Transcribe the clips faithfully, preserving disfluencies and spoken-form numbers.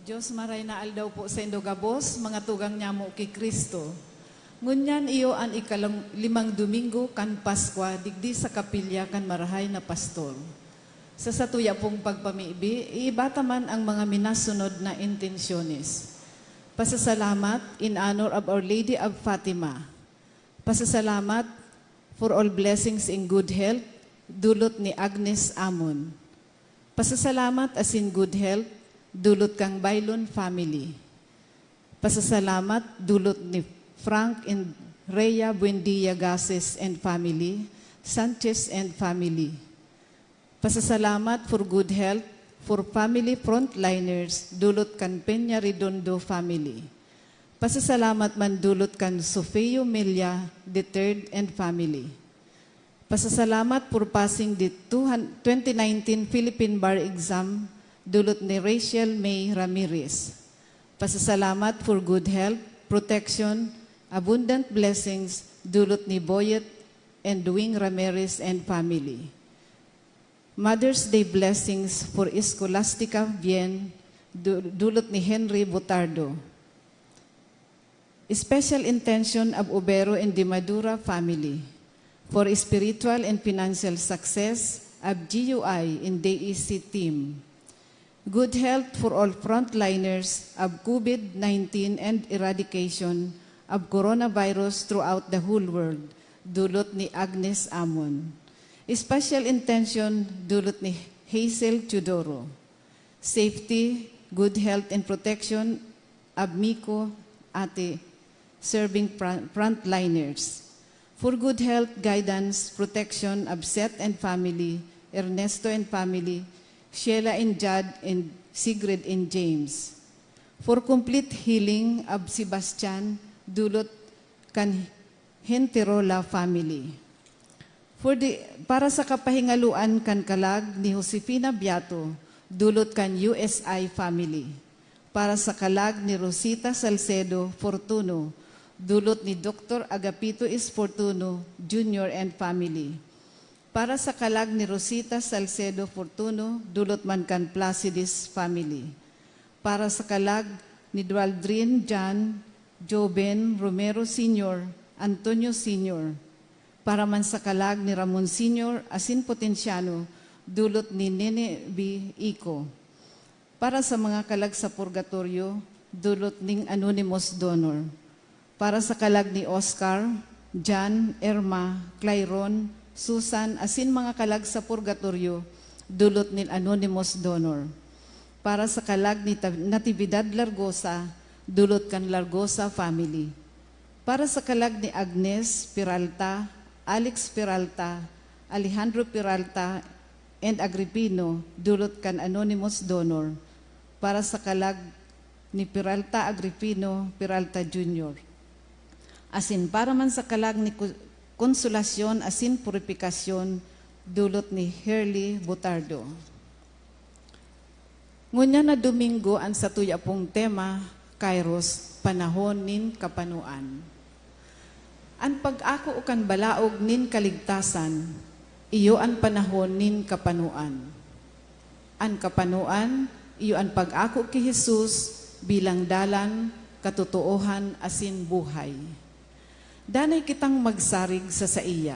Dios, maray na aldaw po saindo gabos, mga tugang nyamo ki Cristo. Ngunyan iyo an ikalimang Domingo kan Paskwa digdi sa kapilya kan Marahay na Pastor. Sa satuya pong pagpamibi, iiba ta man ang mga minasunod na intensyones. Pasasalamat in honor of Our Lady of Fatima. Pasasalamat for all blessings in good health, dulot ni Agnes Amon. Pasasalamat asin good health, dulot kan Baylon family. Pasasalamat, dulot ni Frank and Rhea Buendia Gases and family, Sanchez and family. Pasasalamat for good health for family frontliners, dulot kan Peña Redondo family. Pasasalamat man dulot kan Sofio Milla the third and family. Pasasalamat for passing the two hun-, twenty nineteen Philippine Bar Exam, dulot ni Rachel May Ramirez. Pasasalamat for good health, protection, abundant blessings, dulot ni Boyet and Wing Ramirez and family. Mother's Day blessings for Scholastica Bien, du-, dulot ni Henry Butardo. Special intention of Obero and Dimadura family for spiritual and financial success of G U I and D E C team. Good health for all frontliners of COVID nineteen and eradication of coronavirus throughout the whole world, dulot ni Agnes Amon. Special intention, dulot ni Hazel Teodoro. Safety, good health and protection of Miko, Ate, serving fr-, frontliners. For good health, guidance, protection of Seth and family, Ernesto and family, Sheila and Jad, and Sigrid and James. For complete healing of Sebastian, dulot kan Hentirola family. For the, para sa kapahingaloan kan kalag ni Josefina Biato, dulot kan U S I family. Para sa kalag ni Rosita Salcedo Fortuno, dulot ni Doktor Agapito S. Fortuno Junior and family. Para sa kalag ni Rosita Salcedo Fortuno, dulot man kan Placides family. Para sa kalag ni Dualdrin Jan, Joven Romero Senior, Antonio Senior. Para man sa kalag ni Ramon Senior asin Potenciano, dulot ni Nene B. Ico. Para sa mga kalag sa purgatoryo, dulot ning anonymous donor. Para sa kalag ni Oscar, Jan, Irma, Clairon, Susan, asin mga kalag sa purgatoryo, dulot nin anonymous donor. Para sa kalag ni Ta-, Natividad Largosa, dulot kan Largosa family. Para sa kalag ni Agnes Peralta, Alex Peralta, Alejandro Peralta, and Agripino, dulot kan anonymous donor. Para sa kalag ni Peralta Agripino Peralta Junior. Asin para man sa kalag ni Ku-, Konsolasyon asin Puripikasyon, dulot ni Herly Butardo. Ngunyan na Domingo an satuya pong tema, Kairos, panahon nin kapanoan. An pag-ako kan balaog nin kaligtasan, iyo an panahon nin kapanoan. An kapanoan, iyo an pag-ako ki Jesus bilang dalan, katotoohan, asin buhay. Danay kitang magsarig sa saiya.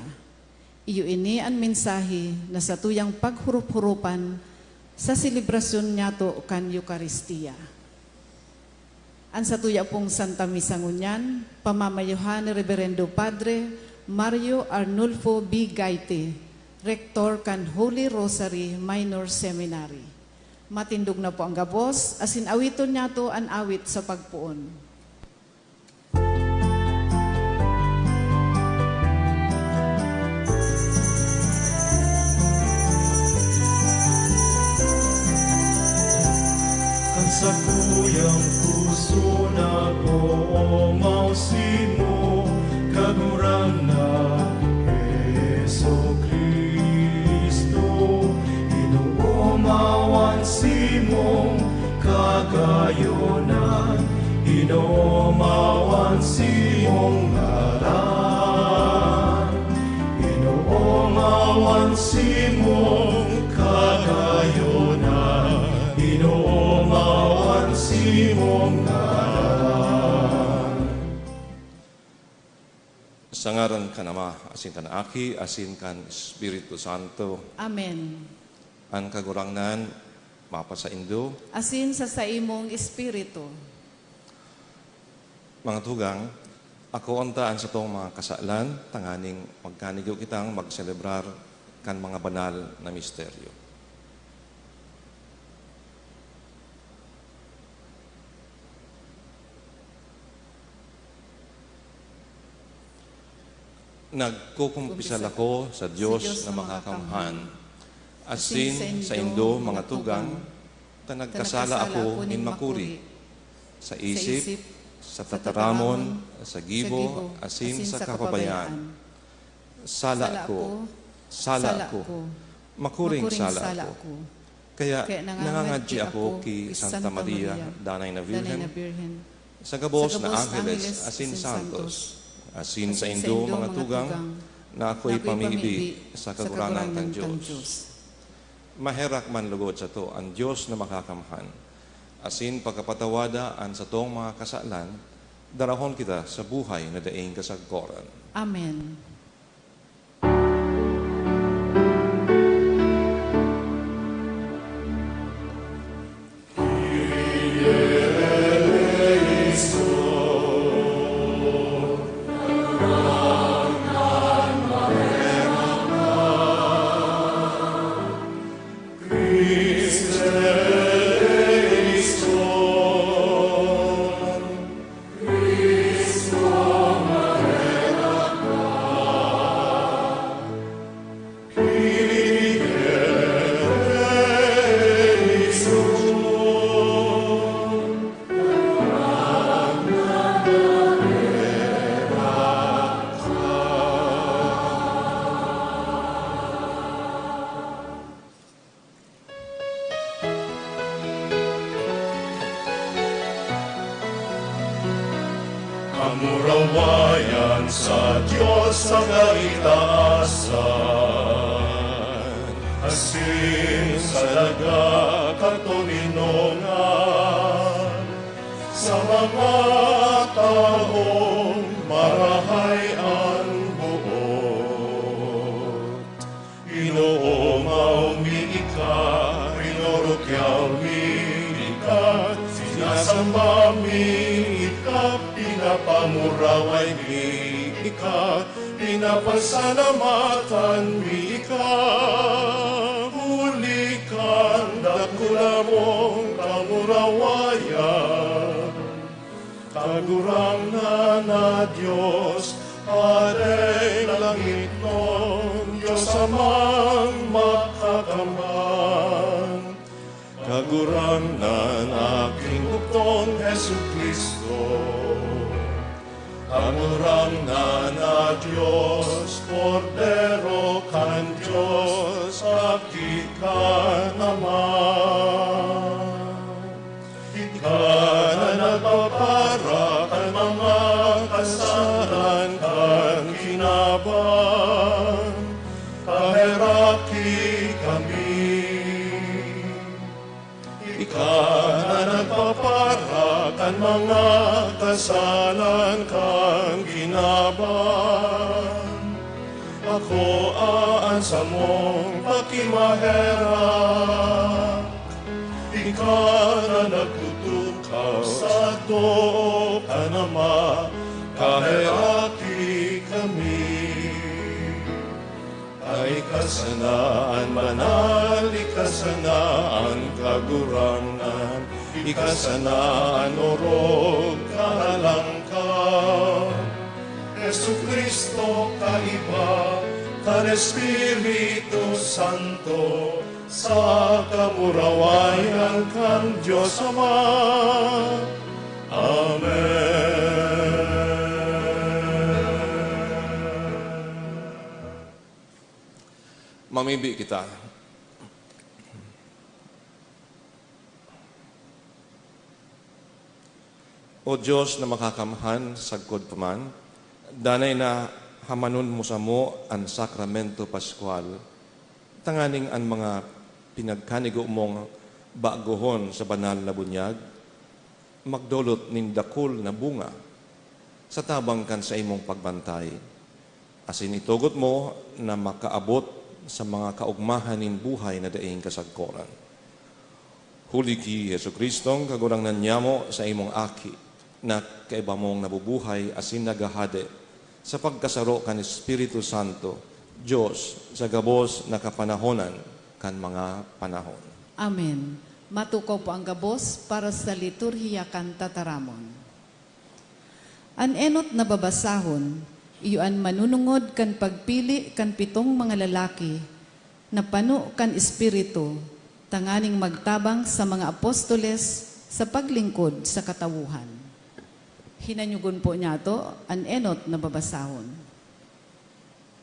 Iyo ini an mensahe na satuyang paghurup-hurupan sa selebrasyon nyato kan Eukaristia. An satuya pong Santa Misa ngunyan, pamamayohan ni Reberendo Padre Mario Arnulfo B. Gaite, Rektor kan Holy Rosary Minor Seminary. Matindog na po ang gabos, asin awiton nyato an awit sa pagpoon. Kan sakuyang puso nag-oomaw simo, Kagurangnan Jesu-Cristo, inoomawan simong kagayonan, inoomawan simong ngaran, inoomawan simong kagayonan, inoomawan Imong ngaran. Sa ngaran kan Ama, asin kan Aki, asin kan Espiritu Santo. Amen. An Kagurangnan mapasaindo. Asin sa saimong espiritu. Mga tugang, akoon ta an satong mga kasalan, tanganing magkanigo kitang magselebrar kan mga banal na misteryo. Nagkukumpisal ako sa Diyos na makakamhan, asin saindo, mga tugang, ta nagkasala ako nin makuri, sa isip, sa tataramon, sa gibo, asin sa kapabayaan. Sala ko, sala ko, makuring sala ko. Kaya nangangadji ako ki Santa Maria, Danay na Birhen, sa gabos na angheles asin santos, asin saindo, mga tugang, na ako'y pamibi sa Kagurangnan kan Dios. Maherak man lugod sato an Dios na makakamhan, asin pagkapatawada an satong mga kasalan, darahon kita sa buhay na daing kasagkoran. Amen. Kamurawayan sa Dios sa kaitaasan, asin sa daga katoninongan, sa mga tawong marahay an boot. Inoomaw mi ika, rinorokyaw mi ika, sinasamba mi ika, pinapamuraway mi ika, pinapasalamatan mi ika. Huli kan dakula mong kamurawayan, Kagurangnan na Dios, Hadeng langitnon, Dios Amang makakamhan, Kagurangnan na Aking bugtong Jesu-Cristo, Kagurangnan na Dios, Kordero kan Dios, Aki kan Ama. Ika na nagpapara kan mga kasalan kan kinaban, kaheraki kami. Ika na nagpapara kan mga kasalan kan kinaban, akoa an samong pakimaherak. Ika na nagtutukaw sa too kan Ama, kaheraki kami. Ika sana an banal, ika sana an kagurangnan, ika sana an orog, kahalangkaw. Jesu-Cristo, kaiba kan Espiritu Santo, sa kamurawayan kan Dios Ama. Amen. Mamibi kita. O Dios na makakamhan, sagkod pa man, danay na hamanon mo samo an Sakramento Pascual, tanganing an mga pinagkanigo mong bagohon sa banal na bunyag, magdolot nin dakul na bunga sa tabang kan saimong pagbantay, asin itugot mo na makaabot sa mga kaogmahan nin buhay na daing kasagkoran. Huli ki Jesu-Cristong Kagurangnan nyamo, saimong Aki, na kaiba mong nabubuhay asin naghahade sa pagkasaro kan Espiritu Santo, Dios sa gabos na kapanahonan kan mga panahon. Amen. Matukaw po ang gabos para sa liturhiya kan tataramon. An enot na babasahon, iyo an manunungod kan pagpili kan pitong mga lalaki na pano kan Espiritu tanganing magtabang sa mga apostoles sa paglingkod sa katawuhan. Hinanyugon po niyato an enot na babasahon.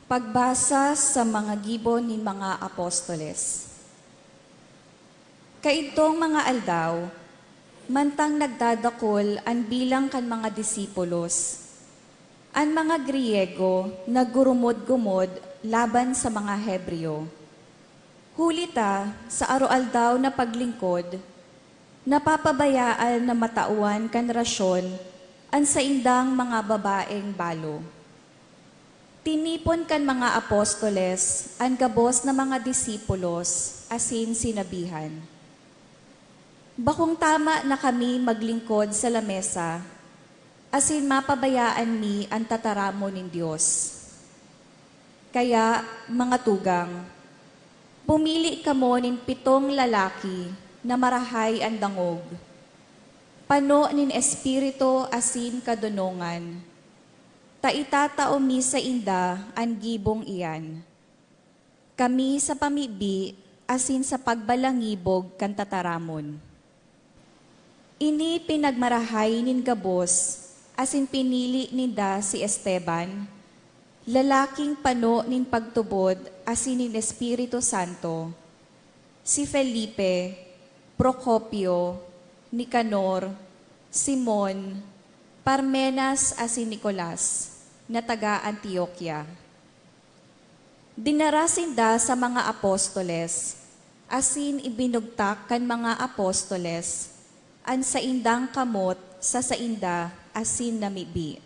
Pagbasa sa mga gibo nin mga apostoles. Kaidtong mga aldaw, mantang nagdadakul an bilang kan mga disipulos, an mga Griyego naggurumod-gumod laban sa mga Hebreyo. Huli ta, sa aroaldaw na paglingkod, napapabayaan na matawan kan rasyon an saindang mga babaeng balo. Tinipon kan mga apostoles an gabos na mga disipulos asin sinabihan, "Bakong tama na kami maglingkod sa lamesa asin mapabayaan mi an tataramon nin Dios. Kaya, mga tugang, pumili kamo nin pitong lalaki na marahay an dangog, pano nin espiritu asin kadonongan, ta itatao mi sainda an gibong iyan, kami sa pamibi asin sa pagbalangibog kan tataramon." Ini pinagmarahay nin gabos, asin pinili ninda si Esteban, lalaking pano nin pagtubod asin nin Espiritu Santo, si Felipe, Procopio, Nicanor, Simon, Parmenas asin Nicolas, na taga Antioquia. Dinara sinda sa mga apostoles, asin ibinugtak kan mga apostoles an saindang kamot sa sainda asin namibi.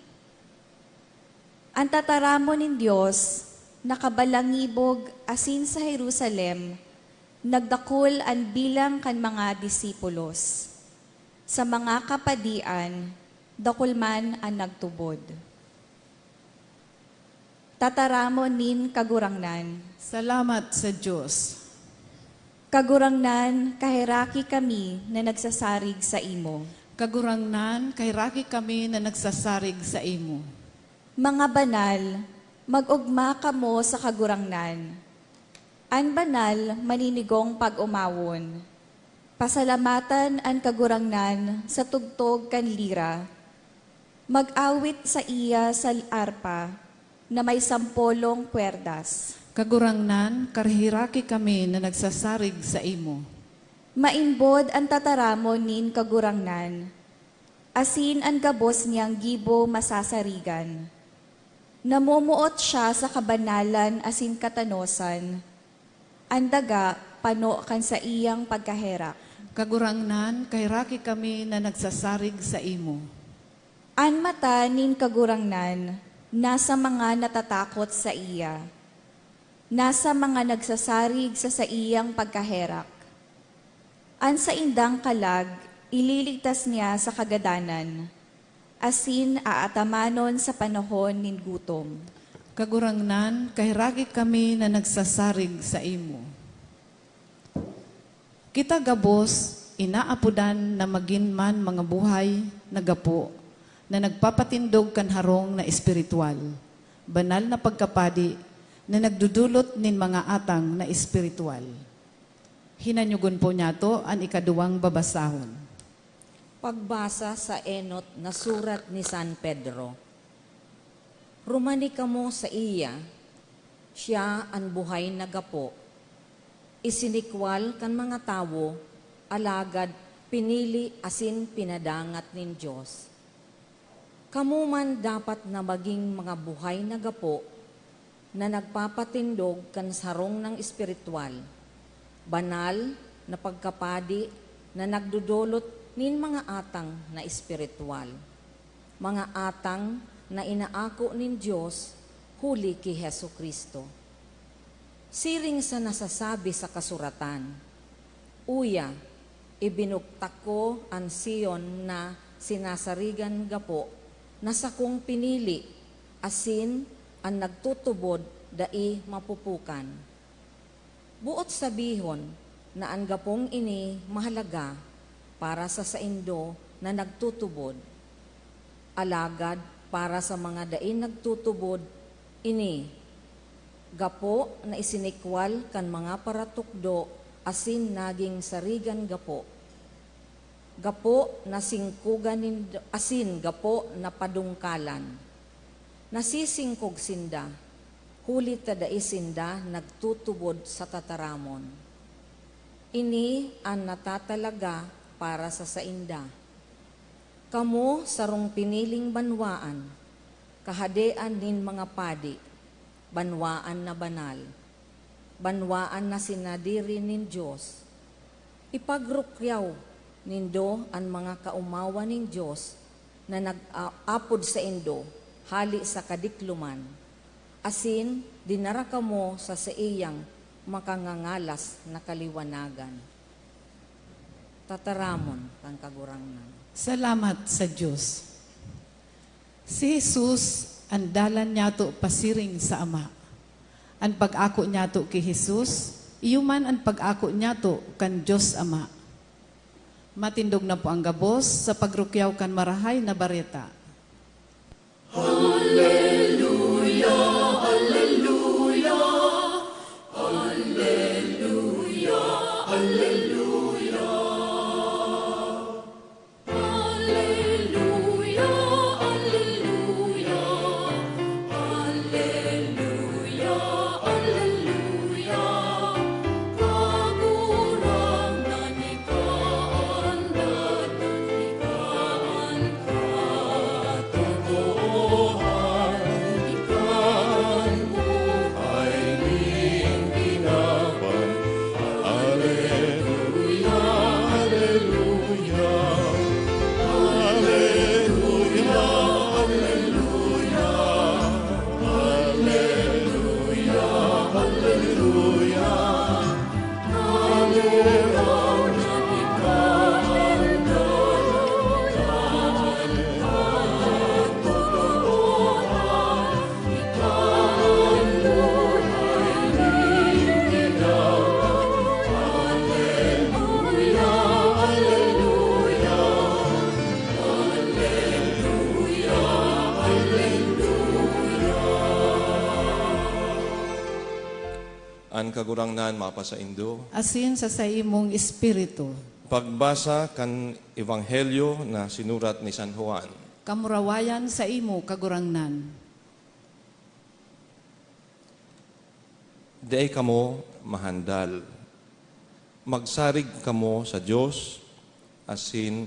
An tataramon nin Dios nakabalangibog, asin sa Jerusalem nagdakul an bilang kan mga disipulos. Sa mga kapadian, dakul man an nagtubod. Tataramon nin Kagurangnan. Salamat sa Dios. Kagurangnan, kaheraki kami na nagsasarig saimo. Kagurangnan, kaheraki kami na nagsasarig saimo. Mga banal, mag-ogma kamo sa Kagurangnan. An banal maninigong pag-omawon. Pasalamatan an Kagurangnan sa tugtog kan lira. Mag-awit saiya sa arpa na may sampolong kwerdas. Kagurangnan, kaheraki kami na nagsasarig saimo. Maimbod an tataramon nin Kagurangnan, asin an gabos niyang gibo masasarigan. Namomoot siya sa kabanalan asin katanosan. An daga pano kan saiyang pagkaherak. Kagurangnan, kaheraki kami na nagsasarig saimo. An mata nin Kagurangnan nasa mga natatakot saiya, nasa mga nagsasarig sa saiyang pagkaherak. An saindang kalag ililigtas niya sa kagadanan, asin aatamanon sa panahon nin gutom. Kagurangnan, kaheraki kami na nagsasarig saimo. Kita gabos inaapodan na magin man mga buhay na gapo, na nagpapatindog kan harong na espiritual, banal na pagkapadi na nagdudulot nin mga atang na espiritual. Hinanyogon po niyato an ikaduwang babasahon. Pagbasa sa enot na surat ni San Pedro. Rumani kamo saiya, siya an buhay na gapo. Isinikwal kan mga tawo, alagad pinili asin pinadangat nin Dios. Kamo man dapat na magin mga buhay na gapo na nagpapatindog kan sarong nang espiritual, banal na pagkapadi na nagdodolot nin mga atang na espiritual, mga atang na inaako nin Dios huli ki Jesu-Cristo. Siring sa nasasabi sa kasuratan, "Uya, ibinugtak ko an Sion na sinasarigan gapo, na sakong pinili, asin an nagtutubod dai mapupukan." Boot sabihon na an gapong ini mahalaga para sa saindo na nagtutubod. Alagad para sa mga dai nagtutubod, ini gapo na isinikwal kan mga paratukdo asin naging sarigan gapo. Gapo na singkogan nindo, asin gapo na padungkalan. Nasisingkog sinda, huli ta dai sinda nagtutubod sa tataramon. Ini an natatalaga para sa sainda. Kamo sarong piniling banwaan, kahadean nin mga padi, banwaan na banal, banwaan na sinadiri nin Dios. Ipagrukyaw nindo an mga kaomawan nin Dios na nag-aapod saindo hale sa kadikloman, asin dinara kamo sa saiyang makangangalas na kaliwanagan. Tataramon kan Kagurangnan. Salamat sa Dios. Si Jesus an dalan niyato pasiring sa Ama. An pag-ako niyato ki Jesus, iyo man an pag-ako niyato kan Dios Ama. Matindog na po ang gabos sa pagrukyaw kan Marahay na Bareta. An Kagurangnan mapasaindo. Asin sa saimong espiritu. Pagbasa kan Ebanghelyo na sinurat ni San Juan. Kamurawayan saimo, Kagurangnan. Dai kamo mahandal. Magsarig kamo sa Dios, asin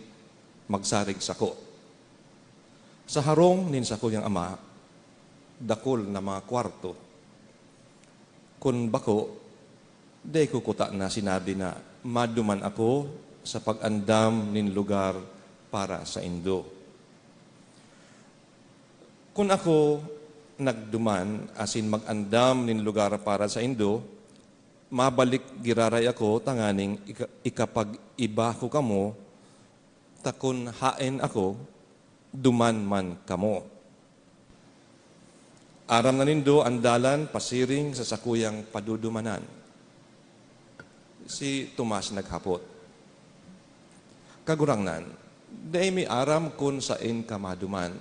magsarig sako. Sa harong nin sakuyang Ama, dakul na mga kwarto. Kun bako, dai ko kutana sinabi na maduman ako sa pag-andam nin lugar para saindo. Kun ako nagduman asin mag-andam nin lugar para saindo, mabalik giraray ako tanganing ika-, ikapag-iba ko kamo, ta kun haen ako, duman man kamo. Aram na nindo an dalan pasiring sa sakuyang padudumanan. Si Tomas naghapot, "Kagurangnan, dai mi aram kun saen ka maduman.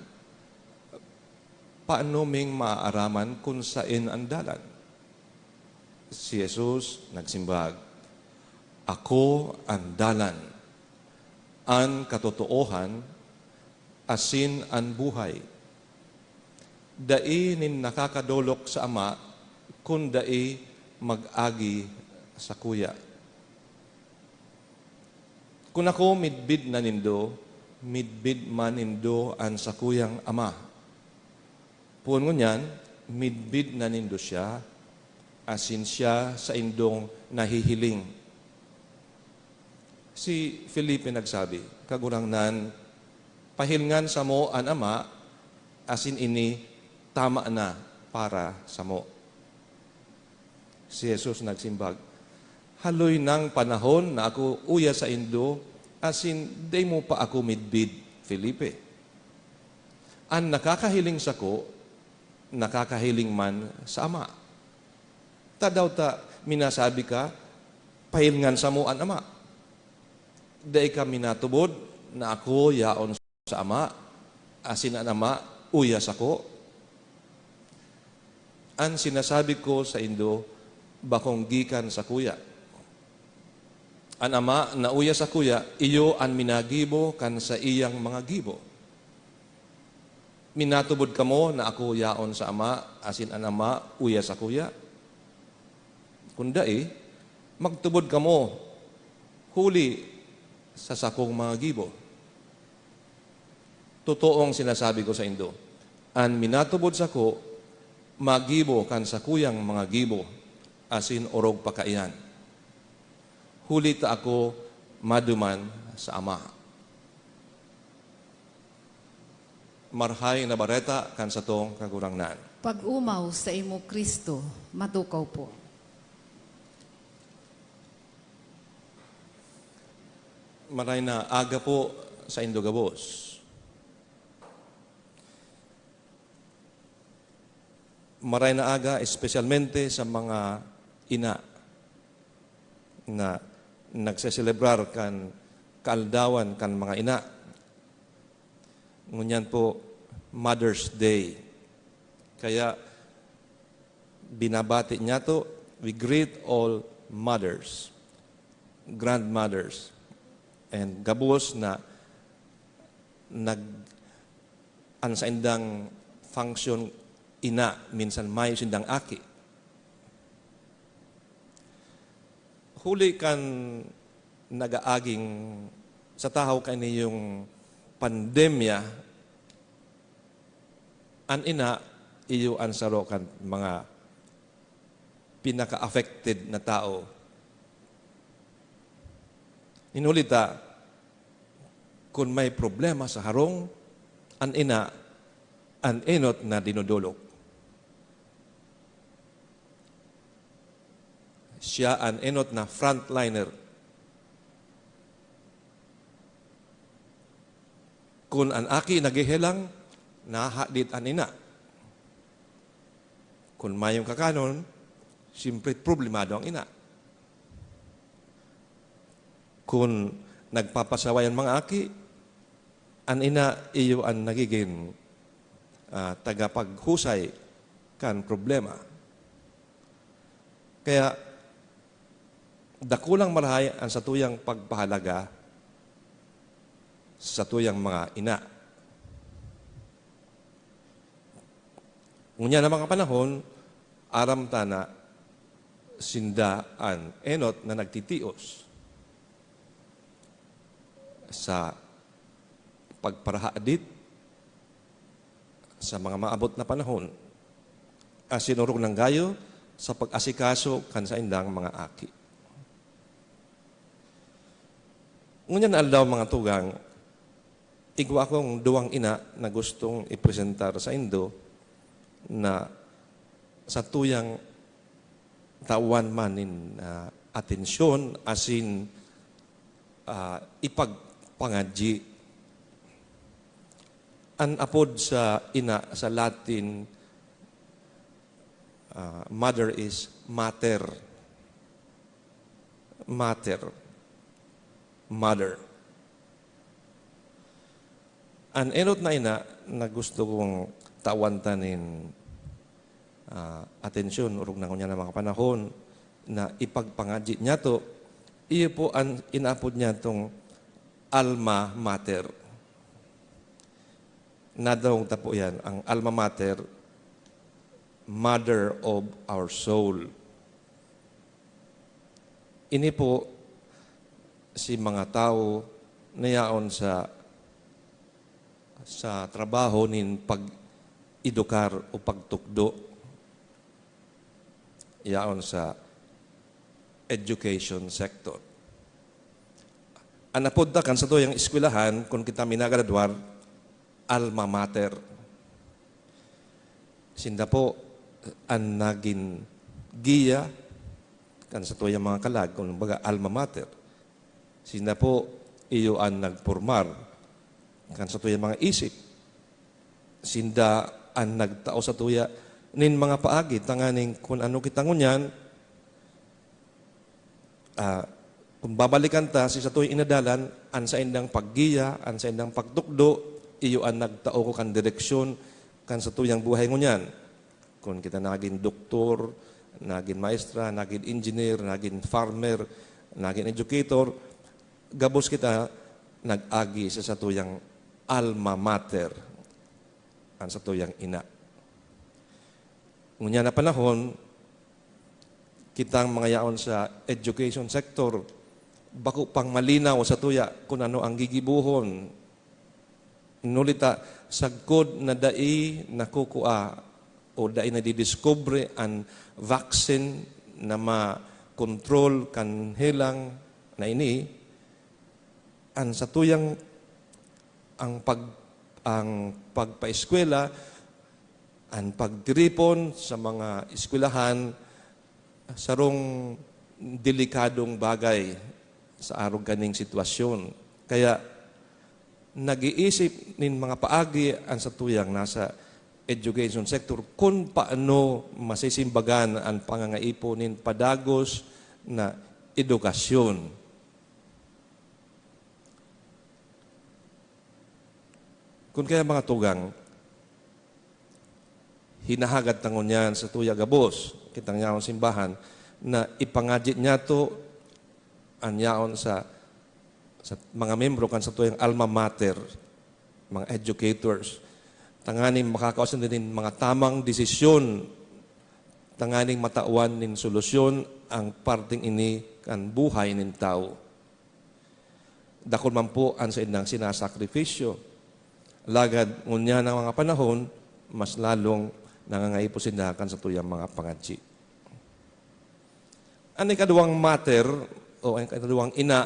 Paano ming maaaraman kun saen an dalan?" Si Jesus nagsimbag, "Ako an dalan, an katotoohan, asin an buhay. Dai nin nakakadolok sa Ama kun dai mag-agi sakuya. Kun ako midbid na nindo, midbid man nindo an sakuyang Ama. Poon ngunyan, midbid na nindo siya, asin siya saindong nahihiling." Si Felipe nagsabi, Kagurangnan, pahilngan samo an Ama, asin ini tama na para samo." Si Jesus nagsimbag, "Haloy nang panahon na ako uya saindo, asin dai mo pa ako midbid, Felipe. An nakakahiling sako, nakakahiling man sa Ama. Tadaw ta minasabi ka, 'Pahilngan samo an Ama'? Dai ka minatubod na ako yaon sa Ama, asin an Ama uya sako? An sinasabi ko saindo, bakong gikan sakuya. An Ama na uya sakuya, iyo an minagibo kan saiyang mga gibo. Minatubod kamo na ako yaon sa Ama, asin an Ama uya sakuya? Kun dai, magtubod kamo huli sa sakong mga gibo. Totoong sinasabi ko saindo, an minatubod sako, magibo kan sakuyang mga gibo, asin orog pa kaiyan. Huli ta ako maduman sa Ama." Marahay na Bareta kan satong Kagurangnan. Pag-omaw saimo, Cristo, matukaw po. Maray na aga po saindo gabos. Maray na aga, espesyalmente sa mga ina na nagseselebrar kan kaaldawan kan mga ina. Ngunyan po, Mother's Day. Kaya, binabati niyato, we greet all mothers, grandmothers, and gabos na nag-, an saindang function ina, minsan mayo sindang aki. Huli kan nag-aaging sa tahaw kainiyong pandemya, an ina iyo an saro kan mga pinaka-affected na tao. Hinuli ta, kun may problema sa harong, an ina, an enot na dinodolok. Siya an enot na frontliner. Kun an aki naghehelang, nahahadit an ina. Kun mayong kakanon, siyempre problemado ang ina. Kun nagpapasaway an mga aki, an ina iyo an nagigin, ah, tagapaghusay kan problema. Kaya, dakulang marahay an satuyang pagpahalaga sa satuyang mga ina. Ngunyan na mga panahon, aram ta na sinda an enot na nagtitios sa pagparahadit sa mga maabot na panahon, asin orog nang gayo sa pag-asikaso kan saindang mga aki. Ngunyan na aldaw, mga tugang, igwa akong duwang ina na gustong ipresentar saindo na satuyang tawan man nin, ah, atensyon asin, ah, ipagpangadyi. An apod sa ina sa Latin, ah, mother is mater. Mater. Mother. An enot na ina na gusto kong tawan ta nin, ah, atensyon, orog na ngunyan na mga panahon, na ipagpangadyi niyato, iyo po an inaapod niyatong alma mater. Nadangog ta po yan, ang alma mater, mother of our soul. Ini po si mga tawo na yaon sa, sa trabaho nin pag-edukar o pagtukdo, yaon sa education sector. An apod ta kan satuyang eskwelahan, kun kita minagradwar, alma mater. Sinda po an nagin giya kan satuyang mga kalag, kun baga, alma mater. Sinda po iyo an nagpormar kan satuyang mga isip. Sinda an nagtao satuya nin mga paagi tanganing kun ano kita ngunyan, ah, kun babalikan ta si satuyang inadalan, an saindang paggiya, an saindang pagtukdo, iyo an nagtao ko kan direksyon kan satuyang buhay ngunyan. Kun kita nagin doktor, nagin maestra, nagin engineer, nagin farmer, nagin educator, gabos kita nag-agi sa satuyang alma mater, an satuyang ina. Ngunyan na panahon, kitang mga yaon sa education sector, bako pang malinaw satuya kun ano ang gigibohon. Nuli ta, sagkod na dai nakukua o dai nadidiskubre an vaccine na makontrol kan helang na ini, an satuyang, ang pag-, ang pagpaeskwela, an pagtiripon sa mga eskwelahan, sarong delikadong bagay sa arog kaning sitwasyon. Kaya, nag-iisip nin mga paagi an satuyang nasa education sector kun paano masisimbagan an pangangaipo nin padagos na edukasyon. Kun kaya, mga tugang, hinahagad ta ngunyan satuya gabos, kitang yaon simbahan, na ipangadyi niyato an yaon sa, sa mga membro kan satuyang alma mater, mga educators, tanganing makakao sinda nin mga tamang desisyon, tanganing matawan nin solusyon ang parteng ini kan buhay nin tawo. Dakul man po an saindang sinasakripisyo. Lagad ngunyan na mga panahon, mas lalong nangangaipo sinda kan satuyang mga pangadyi. An ikaduwang mater o an ikaduwang ina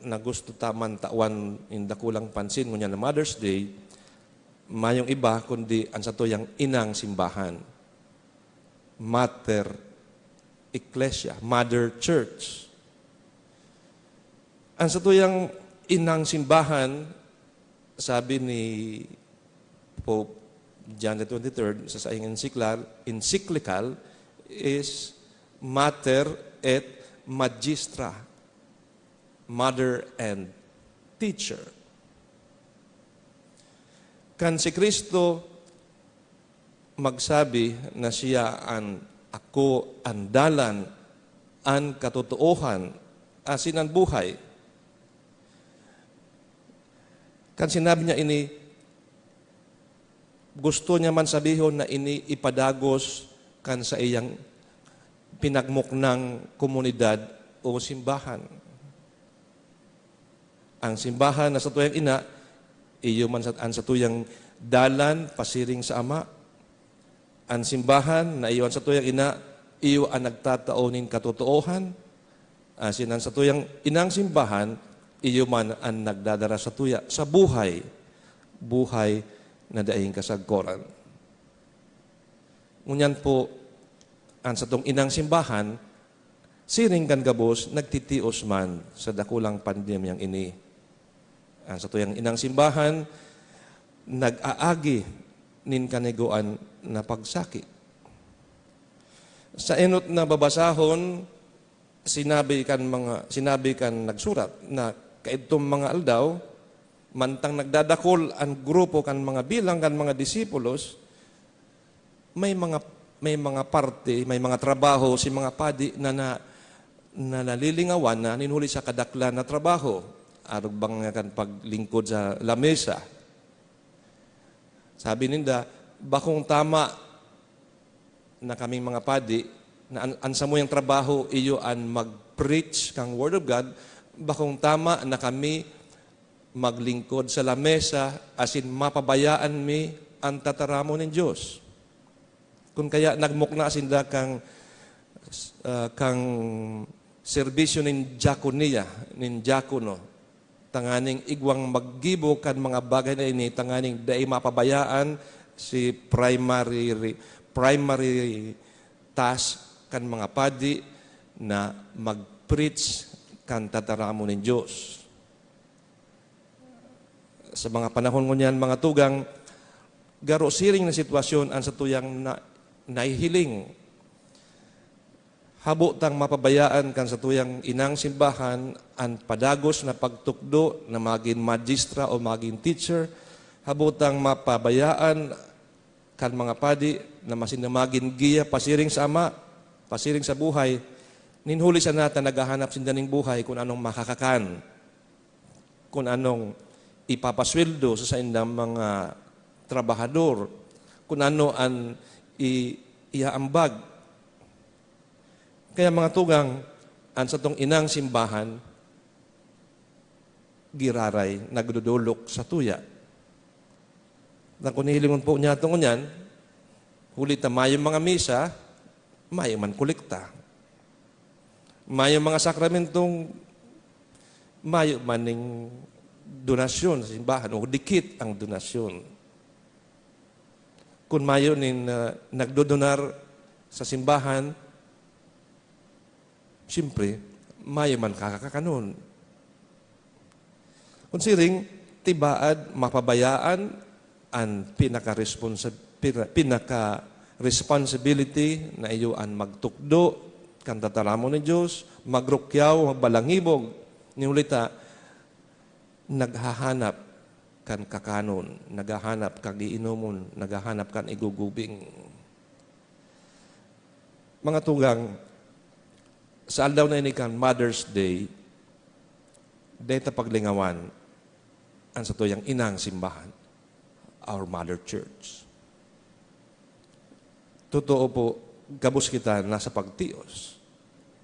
na gusto ta man tawan nin dakulang pansin ngunyan na Mother's Day, mayong iba kundi an satuyang inang simbahan. Mater Ecclesia, Mother Church. An satuyang inang simbahan, sabi ni Pope John the twenty-third sa saiyang encyclical, encyclical is Mater et Magistra, Mother and Teacher. Kan si Cristo magsabi na siya an ako, an dalan, an katotoohan, asin an buhay. Kan sinabi niya ini, gusto niya man sabihon na ini ipadagos kan saiyang pinagmuknang komunidad o simbahan. Ang simbahan na satuyang ina, iyo man sat-, an satuyang dalan pasiring sa Ama. An simbahan na iyo an satuyang ina, iyo an nagtatao nin katotoohan. Asin an satuyang inang simbahan, iyo man an nagdadara satuya sa buhay, buhay na daing kasagkoran. Ngunyan po, an satong inang simbahan, siring kan gabos, nagtitios man sa dakulang pandemyang ini. An satuyang inang simbahan, nag-aagi nin kanigoan na pagsakit. Sa enot na babasahon, sinabi kan mga, sinabi kan nagsurat na kaidtong mga aldaw, mantang nagdadakul an grupo kan mga bilang kan mga disipulos, may mga, may mga parte, may mga trabaho si mga padi na, na, na nalilingawan na nin huli sa kadaklan na trabaho. Arog bang nga kan paglingkod sa lamesa. Sabi ninda, "Bakong tama na kaming mga padi, na an, an samuyang trabaho iyo an mag-preach kang Word of God, bakong tama na kami maglingkod sa lamesa asin mapabayaan mi an tataramon nin Dios." Kun kaya nagmukna sinda kang, ah, kang serbisyo nin diakonia, nin diakono. tanganing igwang maggibo kan mga bagay na ini, tanganing dai mapabayaan si primary, primary task kan mga padi na mag-preach kan tataramon nin Dios. Sa mga panahon ngunyan, mga tugang, garo siring na sitwasyon an satuyang na-, nahihiling. Habo tang mapabayaan kan satuyang inang simbahan an padagos na pagtukdo na magin magistra o magin teacher. Habo tang mapabayaan kan mga padi na masin na magin giya pasiring sa Ama, pasiring sa buhay, nin huli sana ta naghahanap sinda nin buhay kun anong makakakan, kun anong ipapasweldo sa saindang mga trabahador, kun ano an i-, iaambag. Kaya, mga tugang, an satong inang simbahan, giraray, nagdodolok sa tuya. Na kung hihilingon po niya itong ngunyan, huli ta mayong mga misa, mayo man kolekta. Mayong mga sakramentong mayo man ning donasyon sa simbahan o dikit ang donasyon. Kun mayo nin, ah, nagdodonar sa simbahan, siyempre, mayo man kakakanon. Kun siring, tibaad mapabayaan an pinaka-responsa-, pina-, pinaka-responsibility na iyo an magtukdo kan tataramon nin Dios, magrukyaw, magbalangibog. Nin huli ta, naghahanap kan kakanon, naghahanap kan iinomon, naghahanap kan igugubing. Mga tugang, sa aldaw na ini kan Mother's Day, deta paglingawan an satuyang inang simbahan, our Mother Church. Totoo po, gabos kita nasa pagtios.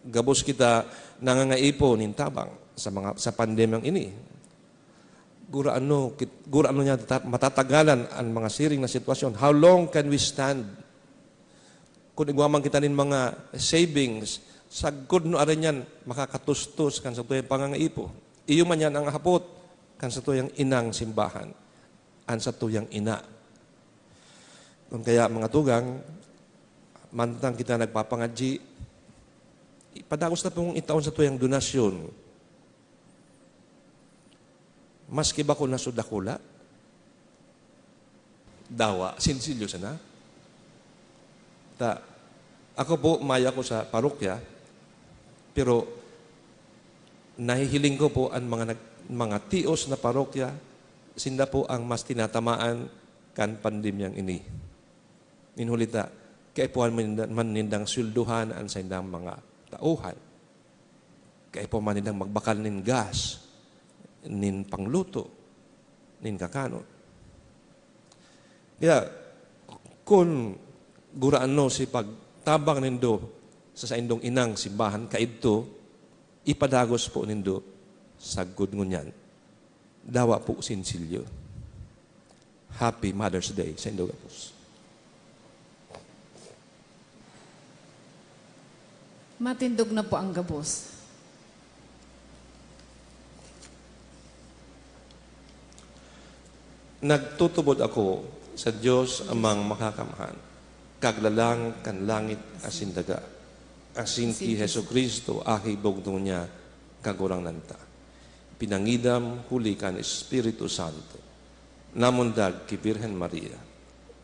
Gabos kita nangangaipo nin tabang sa mga, sa pandemyang ini. Gurano kit-, gurano niya tata-, matatagalan an mga siring na sitwasyon? How long can we stand? Kun igwa man kita nin mga savings, sagkod no arin yan makakatustos kan satuyang pangangaipo. Iyo man yan ang hapot kan satuyang inang simbahan, an satuyang ina. Kun kaya, mga tugang, mantang kita nagpapangadyi, padagos ta pong itaon satuyang donasyon. Maski bako na so dakula, dawa, sensilyo sana. Ta, ako po, mayo ako sa parokya, pero nahihiling ko po an mga nag-, mga tios na parokya, sinda po ang mas tinatamaan kan pandemyang ini. Nin huli ta, kaipuhan man ninda, man nindang sweldohan an saindang mga tauhan. Kaipuhan man nindang magbakal nin gas, nin pangluto, nin kakanon. Kaya, kun gurano si pagtabang nindo sa saindong inang simbahan kaidto, ipadagos po nindo sagkod ngunyan. Dawa po sensilyo. Happy Mother's Day saindo gabos. Matindog na po ang gabos. Nagtutubod ako sa Dios Amang Makakamhan, Kaglalang kan langit asin daga, asin ki Jesu-Cristo, Aki bugtong niya, Kagurangnan ta. Pinangidam huli kan Espiritu Santo. Namundag ki Birhen Maria.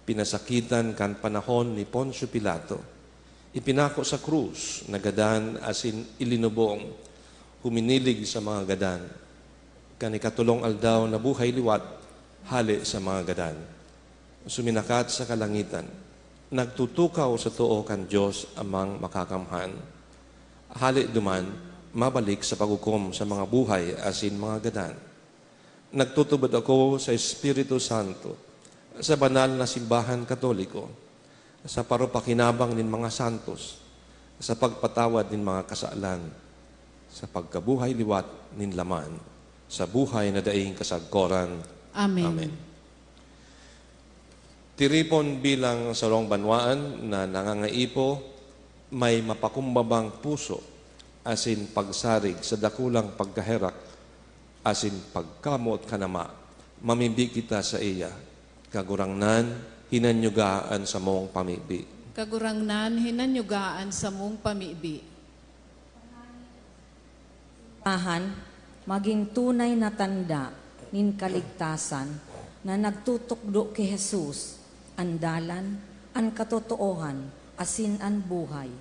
Pinasakitan kan panahon ni Poncio Pilato. Ipinako sa krus, nagadan asin ilinubong. Huminilig sa mga gadan. Kan ikatolong aldaw nabuhay liwat, hale sa mga gadan. Suminakat sa kalangitan. Nagtutukaw sa too kan Dios Amang Makakamhan. Hale duman, mabalik sa paghukom sa mga buhay asin mga gadan. Nagtutubod ako sa Espiritu Santo, sa banal na simbahan Katoliko, sa parupakinabang nin mga santos, sa pagpatawad nin mga kasalan, sa pagkabuhay liwat nin laman, sa buhay na daing kasagkoran. Amen. Amen. Tiripon bilang sarong banwaan na nangangaipo, may mapakumbabang puso asin pagsarig sa dakulang pagkaherak asin pagkamoot kan Ama, mamibi kita saiya. Kagurangnan, hinanyuga an samong pamibi. Kagurangnan, hinanyuga an samong pamibi. Tahan, magin tunay na tanda nin kaligtasan na nagtutukdo ki Jesus, an dalan, an katotoohan, asin an buhay.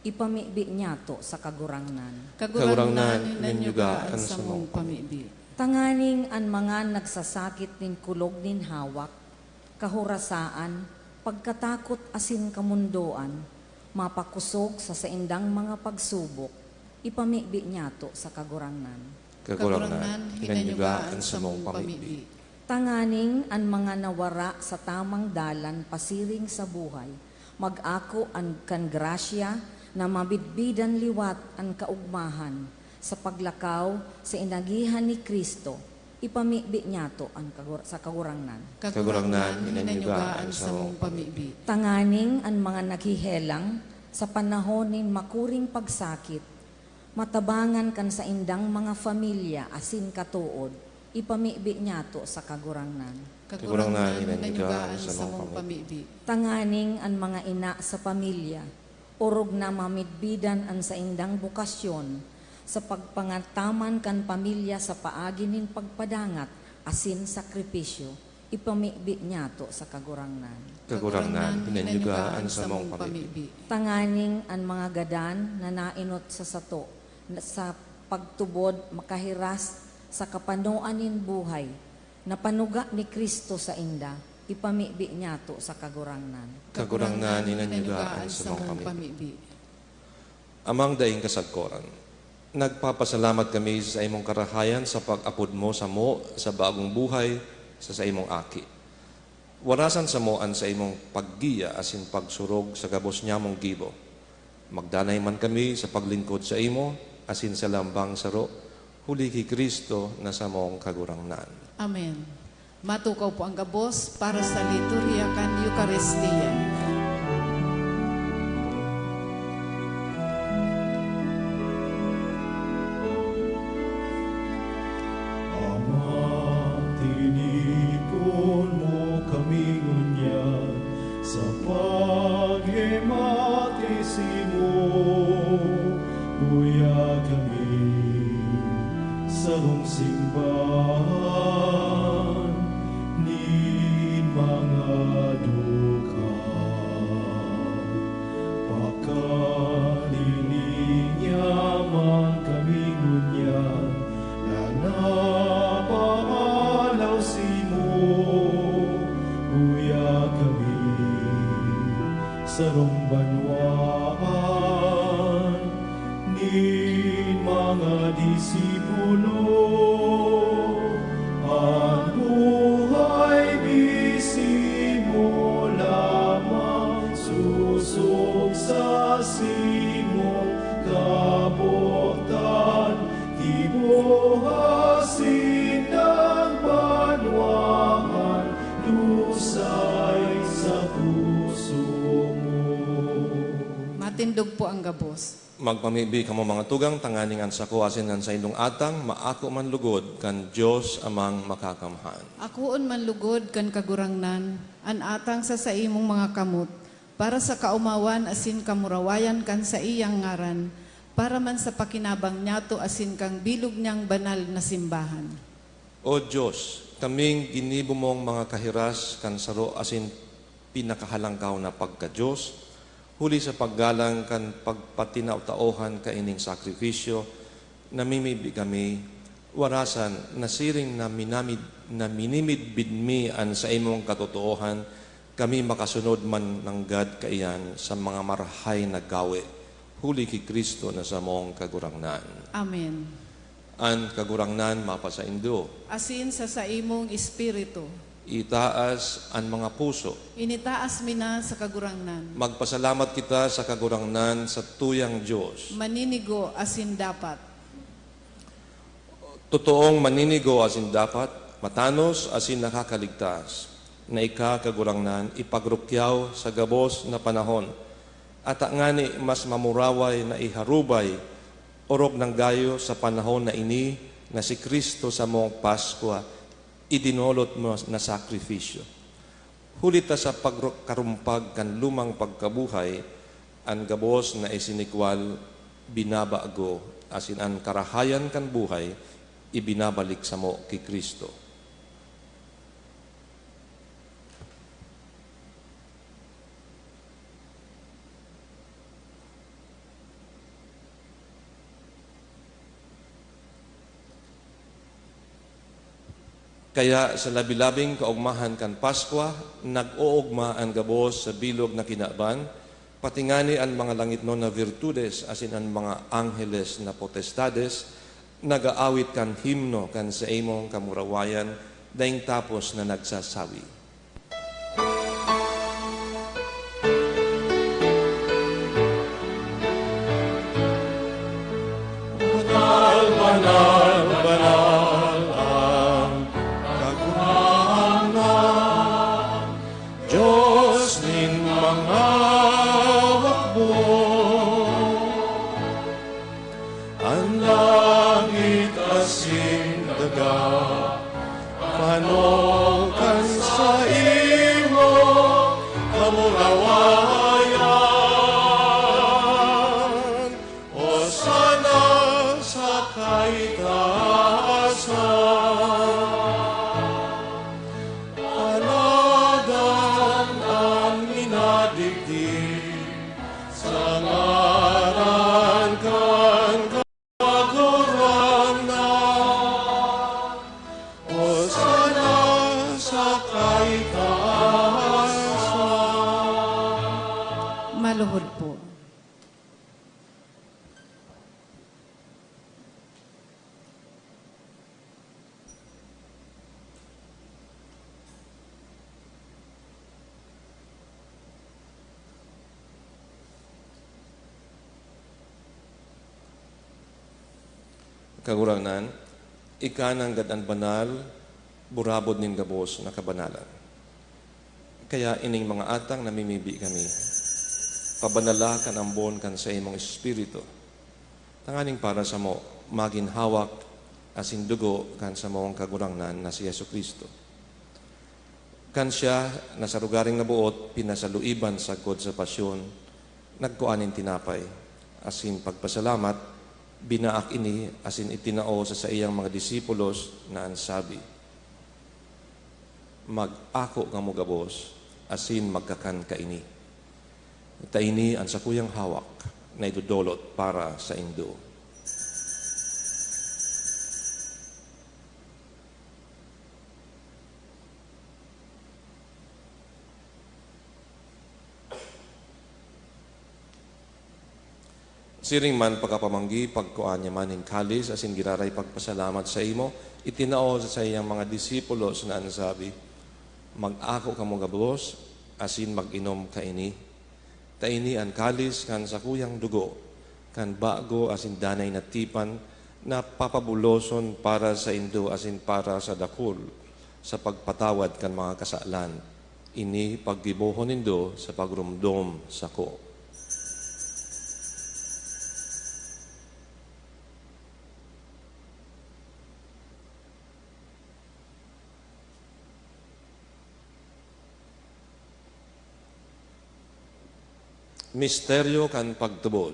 Ipamibi niyato sa Kagurangnan. Kagurangnan, hinanyuga an samong pamibi. Tanganing an mga nagsasakit nin kulog nin hawak, kahorasaan, pagkatakot asin kamondoan, mapakosog sa saindang mga pagsubok, ipamibi niyato sa Kagurangnan. Kagurangnan, hinanyuga an samong pamibi. Tanganing an mga nawara sa tamang dalan pasiring sa buhay, mag-ako an kan grasya na mabidbidan liwat an kaogmahan sa paglakaw sa inagihan ni Cristo, ipamibi niyato an kagur-, sa Kagurangnan. Kagurangnan, hinanyuga an samong pamibi. Tanganing an mga naghihelang sa panahon nin makuring pagsakit, matabangan kan saindang mga pamilya asin katood, ipamibi niyato sa Kagurangnan. Kagurangnan, hinanyuga an samong pamibi. Tanganing an mga ina sa pamilya, orog na mamidbidan an saindang bokasyon sa pagpangataman kan pamilya sa paagi nin pagpadangat asin sakripisyo, ipamibi niyato sa Kagurangnan. Kagurangnan, hinanyuga an samong pamibi. Tanganing an mga gadan na naenot sa sato na sa pagtubod makahiras sa kapanoan nin buhay na panuga ni Cristo sainda, ipamibi niyato sa Kagurangnan. Kagurangnan, hinanyuga an samong pamibi. Amang daing kasagkoran, nagpapasalamat kami sa saimong karahayan sa pag-apod mo samo sa bagong buhay sa saimong Aki. Warasan samo an saimong paggiya asin pagsurog sa gabos nyamong gibo. Magdanay man kami sa paglingkod saimo asin sa lambang saro, huli ki Cristo na samong Kagurangnan. Amen. Matukaw po ang gabos para sa liturhiya kan Eukaristia. Ama, tinipon mo kami ngunyan sa paghimati simo. Uya kami sarong simbahan nin mga duka. Pakalilinyaman kami ngunyan na napaalaw simo. Uya kami sarong banwaan nin mga disipulo. An buhay mismo lamang susog sa simong kabotan, gibo asin banwaan, dusay sa puso mo. Matindog po ang gabos. Magpamibi kamo, mga tugang, tanganing an sako asin an saindong atang maako man lugod kan Dios Amang Makakamhan. Akoon man lugod kan Kagurangnan an atang sa saimong mga kamot, para sa kaomawan asin kamurawayan kan saiyang ngaran, para man sa pakinabang niyato asin kan bilog niyang banal na simbahan. O Dios, kaming ginibo mong mga kahiras kan saro asin pinakahalangkaw na pagka-Dios, huli sa paggalang kan pagpatinao-taohan kaining sakrifisyo, namimibi kami, warasan na siring na minamid-, na minimidbid mi an saimong katotoohan, kami makasunod man nanggad kaiyan sa mga marahay na gawe, huli ki Cristo na samong Kagurangnan. Amen. An Kagurangnan mapasaindo. Asin sa saimong espiritu. Itaas an mga puso. Initaas mi na sa Kagurangnan. Magpasalamat kita sa Kagurangnan, sa tuyang Dios. Maninigo asin dapat. Totoong maninigo asin dapat, matanos asin nakakaligtas, na ika, Kagurangnan, ipagrukyaw sa gabos na panahon, ata ngani mas mamuraway na iharubay, orog nanggayo sa panahon na ini, na si Cristo samong Paskwa, idinolot mo na sakrifisyo. Huli ta sa pagkarumpag kan lumang pagkabuhay, an gabos na isinikwal binabago, asin an karahayan kan buhay ibinabalik samo ki Cristo. Kaya sa labi-labing kaogmahan kan Paskwa, nag-oogma an gabos sa bilog na kinaban, pati ngani an mga langitnon na virtudes asin an mga angheles na potestades nag-aawit kan himno kan saimong kamurawayan daing tapos na nagsasabi, "Banal, banal, banal ang Kagurangnan, Dios nin mga hukbo. An langit asin daga, panukan saimo kamurawayan. Hosana sa kaitaasan. Panadan an minadigdi sa ngaran kan Kagurangnan. Hosana sa kaitaasan." Maluhod po. Kagurangnan, ika nanggad an banal, burabod nin gabos na kabanalan. Kaya ining mga atang namimibi kami, pabanala kan ambon kan saimong Espiritu, tanganing para samo magin hawak asin dugo kan samong Kagurangnan na si Jesu-Cristo. Kan siya, na sa lugaring naboot, pinasaluiban sagkod sa pasyon, nagkua nin tinapay, asin pagpasalamat, binaak ini asin itinao sa saiyang mga disipulos na an sabi, "Mag-ako kamo gabos asin magkakan kaini. Ta ini an sakuyang hawak na idodolot para saindo." Siring man pagkapamanggi, pagkua niya man nin kalis asin giraray pagpasalamat saimo, itinao sa saiyang mga disipulos na an sabi, "Mag-ako kamo gabos asin mag-inom kaini. Ta ini an kalis kan sakuyang dugo, kan bago asin danay na tipan, na papabuloson para saindo asin para sa dakul, sa pagpatawad kan mga kasalan. Ini paggibohon nindo sa pagromdom sako." Misteryo kan pagtubod.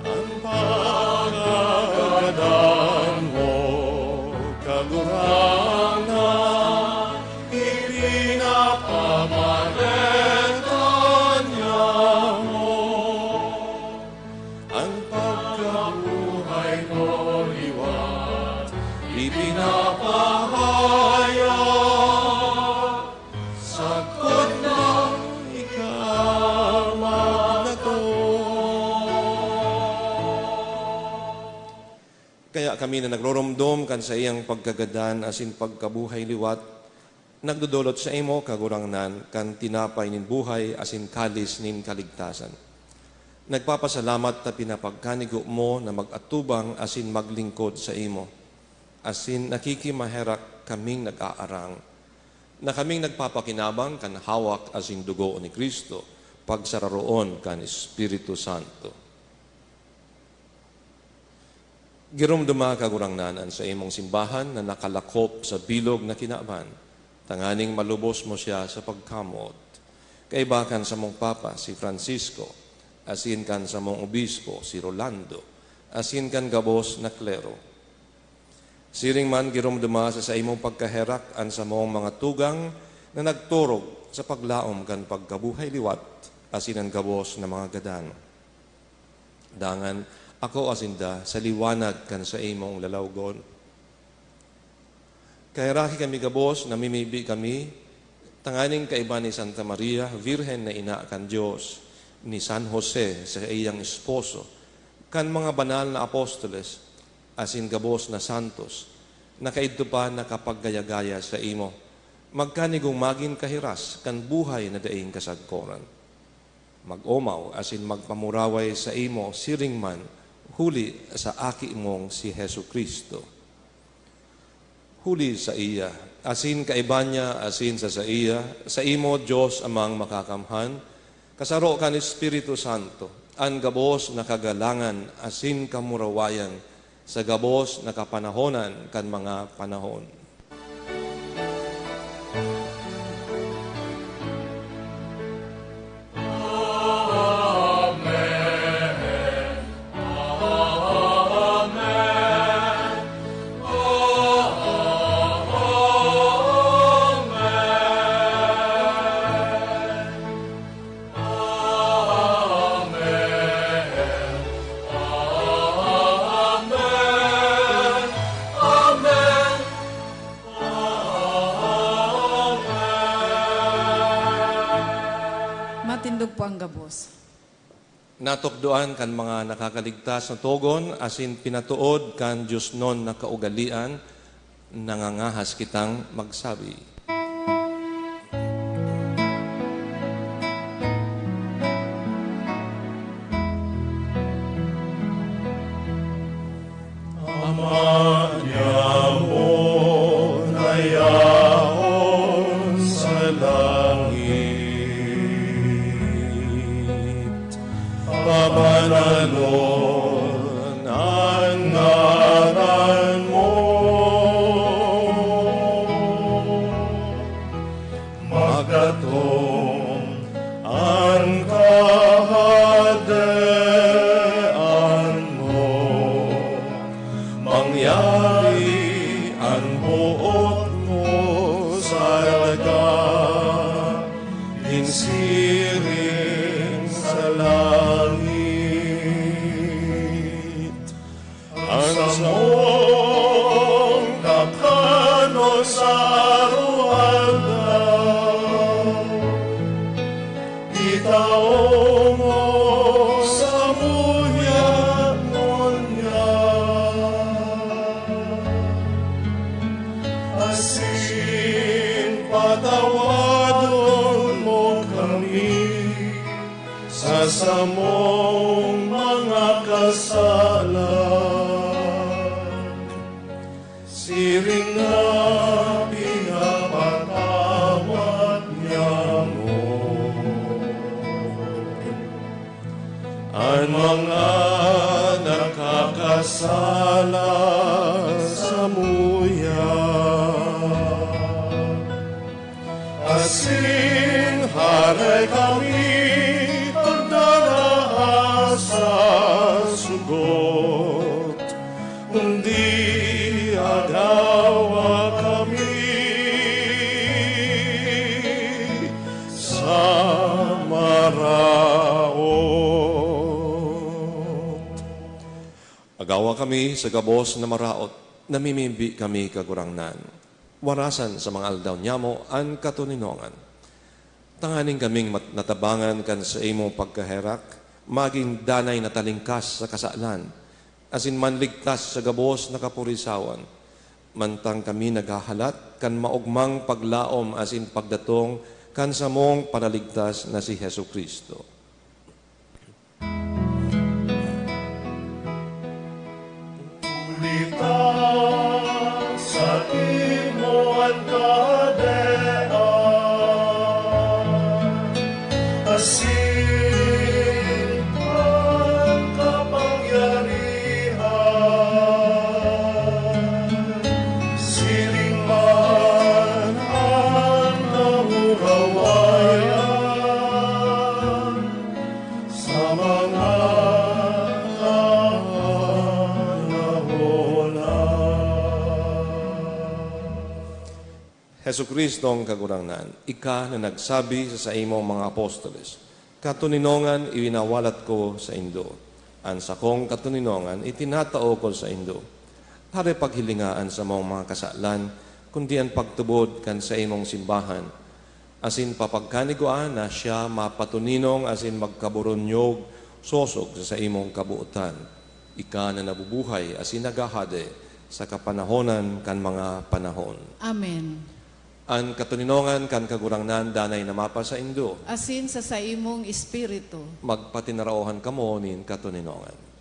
An pagkagadan mo, Kagurangnan, ipinapamareta niamo. An pagkabuhay ko liwat ipinapahayag, sagkod na ika maglato. Kaya kami na nagroromdom kan saiyang pagkagadan asin pagkabuhay liwat, nagdodolot saimo, Kagurangnan, kan tinapay nin buhay asin kalis nin kaligtasan. Nagpapasalamat ta pinapagkanigo mo na mag-atubang asin maglingkod saimo, asin nakikimaherak kaming nag-aarang, na kaming nagpapakinabang kan hawak asin dugo ni Cristo, pagsararoon kan Espiritu Santo. Giromdoma, Kagurangnan, an saimong simbahan na nakalakop sa bilog na kinaban, tanganing malubos mo siya sa pagkamoot. Kaiba kan samong Papa, si Francisco, asin kan samong Obispo, si Rolando, asin kan gabos na klero. Siring man, giromdoma sa saimong pagkaherak an samong mga tugang na nagturog sa paglaom kan pagkabuhay liwat, asin an gabos na mga gadan. Dangan, akoa sinda sa liwanag kan saimong lalawgon. Kaheraki kami gabos, namimibi kami, tanganing kaiba ni Santa Maria, Virgen na ina kan Dios, ni San Jose, saiyang esposo, kan mga banal na apostoles, asin gabos na santos, na kaidto pa nakapaggaya-gaya saimo, magkanigong magin kahiras kan buhay na daing kasagkoran. Mag-omaw asin magpamuraway saimo siring man huli sa Aki mong si Jesu-Cristo. Huli saiya, asin kaiba niya, asin sa saiya, saimo, Dios Amang Makakamhan, kasaro kan Espiritu Santo, an gabos na kagalangan asin kamurawayan sa gabos na kapanahonan kan mga panahon. Amen. Amen. Amen. Matindog po ang gabos. Natukdoan kan mga nakakaligtas na togon asin pinatood kan diosnon na kaugalean, nangangahas kitang magsabi. Ama niamo na yaon sa langit, pabanalon an ngaran mo. Magdatong an Kahadean mo, mangyari an boot mo sa daga, nin siring sa langit. An samong kakanon sa aroaldaw, itao mo samuya ngunyan, asin patawadon mo kami sa samong mga kasalan, siring na pinapatawad niamo an mga nakakasala samuya. Asin hare kami pagdaraha sa sugot, kundi agawa kami sa maraot. Agawa kami sa gabos na maraot, namimibi kami, Kagurangnan. Warasan sa mga aldaw nyamo an katoninongan. Tanganing kaming mat-, natabangan kan saimong pagkaherak, magin danay na talingkas sa kasalan, asin manligtas sa gabos na kapurisawan, mantang kami naghahalat kan maogmang paglaom asin pagdatong kan samong Paraligtas na si Jesu-Cristo. Huli ta saimo an Kahadean, asin an kapangyarihan, Jesu-Cristong Kagurangnan, ika na nagsabi sa saimong mga apostoles, "Katoninongan iwinawalat ko saindo, an sakong katoninongan itinatao ko saindo." Hare paghilinga an samong mga kasalan, kundi an pagtubod kan saimong simbahan, asin papagkanigwaan na siya mapatoninong asin magkaburunyog sosog sa saimong kabotan. Ika na nabubuhay asin naghahade sa kapanahonan kan mga panahon. Amen. An katoninongan kan Kagurangnan danay na mapasaindo. Asin sa saimong espiritu. Magpatinaraohan kamo nin katoninongan.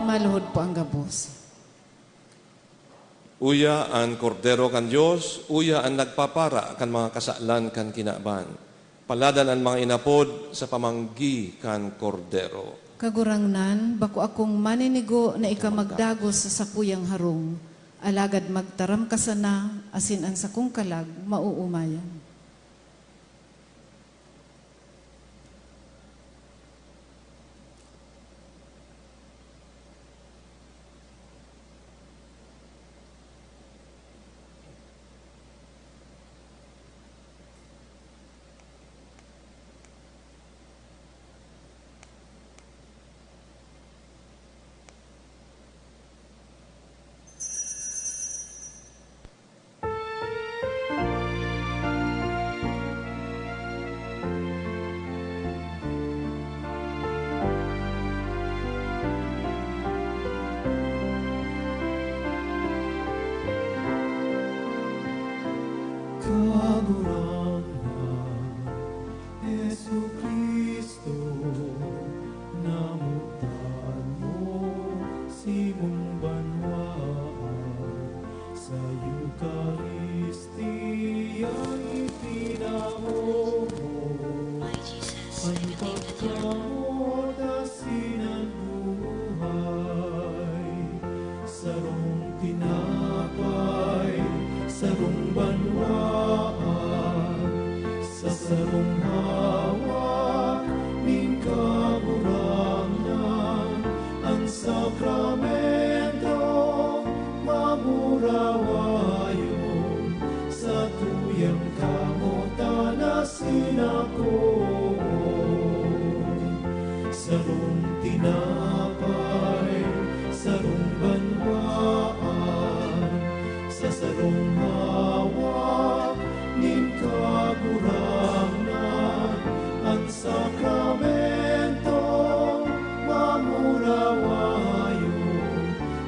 Maluhod po ang gabos. Uya an Kordero kan Dios, uya an nagpapara kan mga kasalan kan kinaban. Paladan an mga inapod sa pamanggi kan Kordero. Kagurangnan, bako akong maninigo na ika magdagos sa sakuyang harong, alagad magtaram ka sana, asin an sakong kalag maoomayan. Kagurangnan, Jesu-Cristo, namotan mo simong banwaan, sa Eukaristia itinao mo an pagkamotan asin an buhay. Sarong tinapay, sarong banwaan, sa sarong hawak nin Kagurangnan, an sakramento mamurawayon, satuyang kamotan asin akoon. Sarong tinapay, sarong banwaan, sa sarong hawak nin Kagurangnan, an sakramento mamurawayon,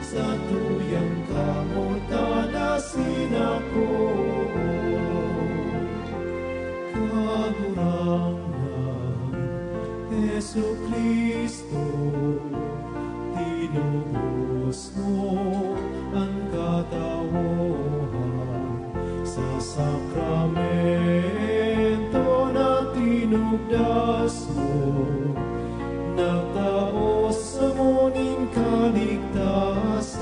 satuyang kamotan asin akoon. Kagurangnan, Jesu-Cristo, tinubos mo an katawohan sa sakramento na tinugdas mo, nagtao samo nin kaligtasan.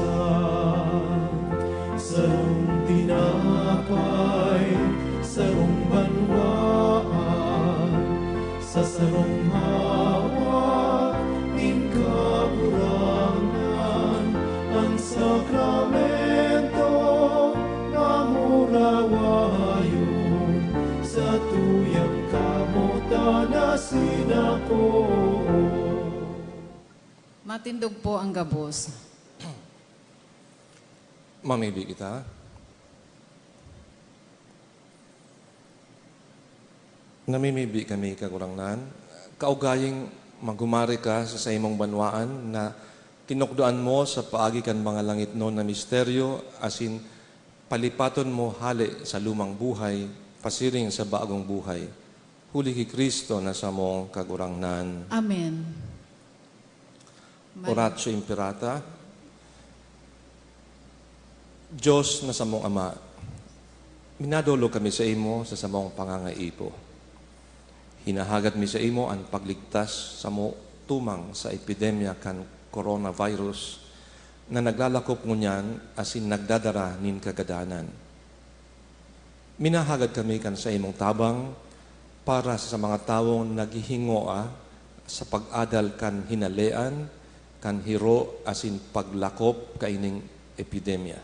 Sarong tinapay, sarong banwaan, Sa sarong hawak nin Kagurangnan, an sakramento na murawayon, sa tuyang kamotan na sinako. Matindog po ang gabos. Mamibi kita. Namimibi kami, Kagurangnan, kaugaying maghumari ka sa saimong banwaan na tinukdoan mo sa paagi kan mga langitnon na misteryo, asin palipaton mo hale sa lumang buhay pasiring sa bagong buhay, huli ki Cristo na samong Kagurangnan. Amen. Oratio Imperata. Dios na samong Ama, minadolog kami saimo sa samong pangangaipo. Hinahagad mi saimo an pagligtas samo tumang sa epidemya kan coronavirus na naglalakop ngunyan asin nagdadara nin kagadanan. Minahagad kami kan saimong tabang para sa mga tawong naghihingoa sa pag-adal kan hinalean, kan hiro asin paglakop kaining epidemya.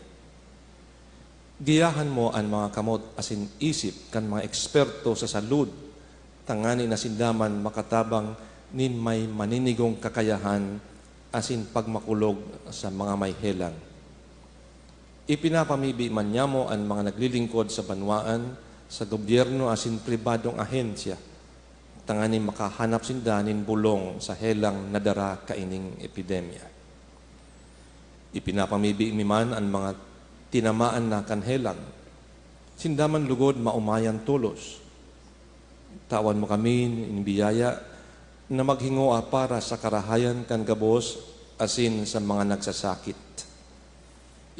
Giyahan mo an mga kamot asin isip kan mga eksperto sa salud, tangani na sinda man makatabang nin may maninigong kakayahan asin pagmakulog sa mga may helang. Ipinapamibi man niamo an mga naglilingkod sa banwaan, sa gobyerno asin pribadong ahensya, tanganing makahanap sinda nin bolong sa helang nadara kaining epidemya. Ipinapamibi mi man an mga tinamaan na kan helang. Sinda man lugod maomayan tolos. Tawan mo kami nin biyaya na maghingoa para sa karahayan kan gabos asin sa mga nagsasakit.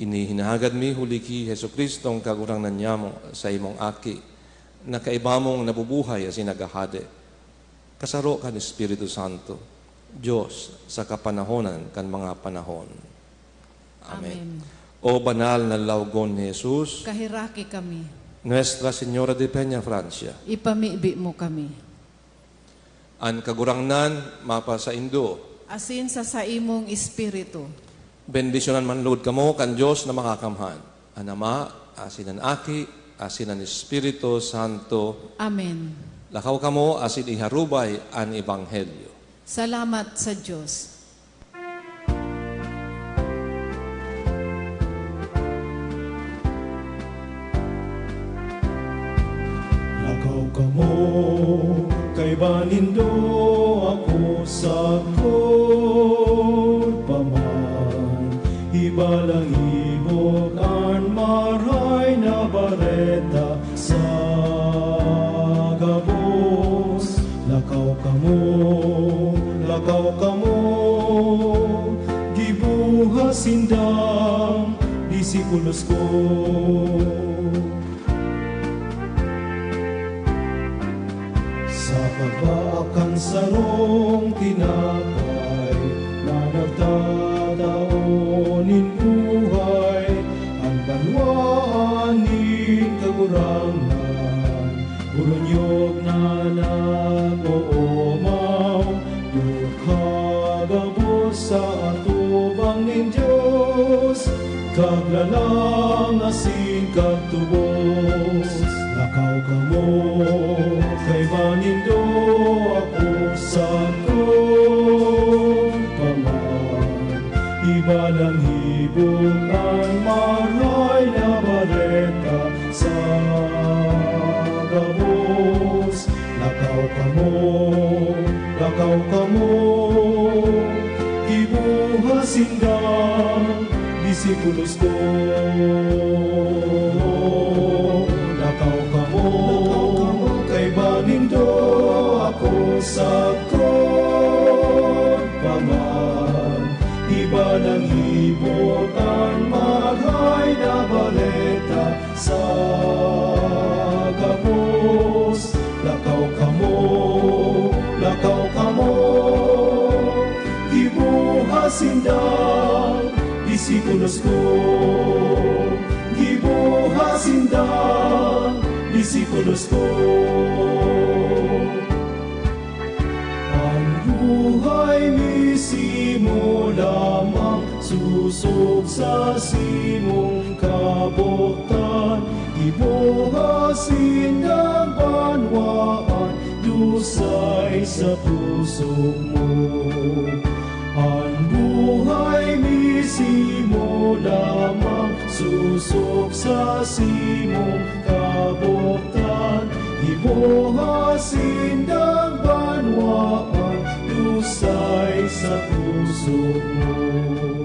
Ini hinahagad mi huli ki Jesu-Cristong Kagurangnan niamo, saimong Aki, na kaiba mong nabubuhay asin naghahade, kasaro kan Espiritu Santo, Dios sa kapanahonan kan mga panahon. Amen. Amen. O banal na lawgon ni Jesus, kaheraki kami. Nuestra Señora de Peñafrancia, ipamibi mo kami. An Kagurangnan mapasaindo. Asin sa saimong espiritu. Bendisyonan man logod kamo kan Dios na Makakamhan, an Ama, asin an Aki, asin an Espiritu Santo. Amen. Lakaw kamo asin iharubay an ebanghelyo. Salamat sa Dios. Lakaw kamo, kaiba nindo ako sagkod pa man. Ibalang ibog an Marahay na Bareta sa gabos. Lakaw kamo, lakaw kamo, gibuha sindang disipulos ko. Sa pagbaak kan sarong tinapay na nagtatao nin buhay, an banwaan nin Kagurangnan, buronyog na nag-oomaw, dukha gabos sa atubang nin Dios, kaglalang asin kagtubos. Lakaw kamo, kaiba nindo ako sagkod pa man. Ibalang ibog an Marahay na Bareta sa gabos. Lakaw kamo, lakaw kamo, gibuha sindang disipulos ko. Lakaw kamo, kaiba nindo ako sagkod pa man. Ibalang ibog an Marahay na Bareta sa gabos. Lakaw kamo, lakaw kamo, gibuha sindang disipulos ko. Gibuha sindang disipulos ko. mo lamang susog sa simong kabotan, ibuha sindang banwaan, dusay sa puso mo. An buhay mismo lamang susog sa simong kabotan, ibuha sindang banwaan, dusay sa puso mo.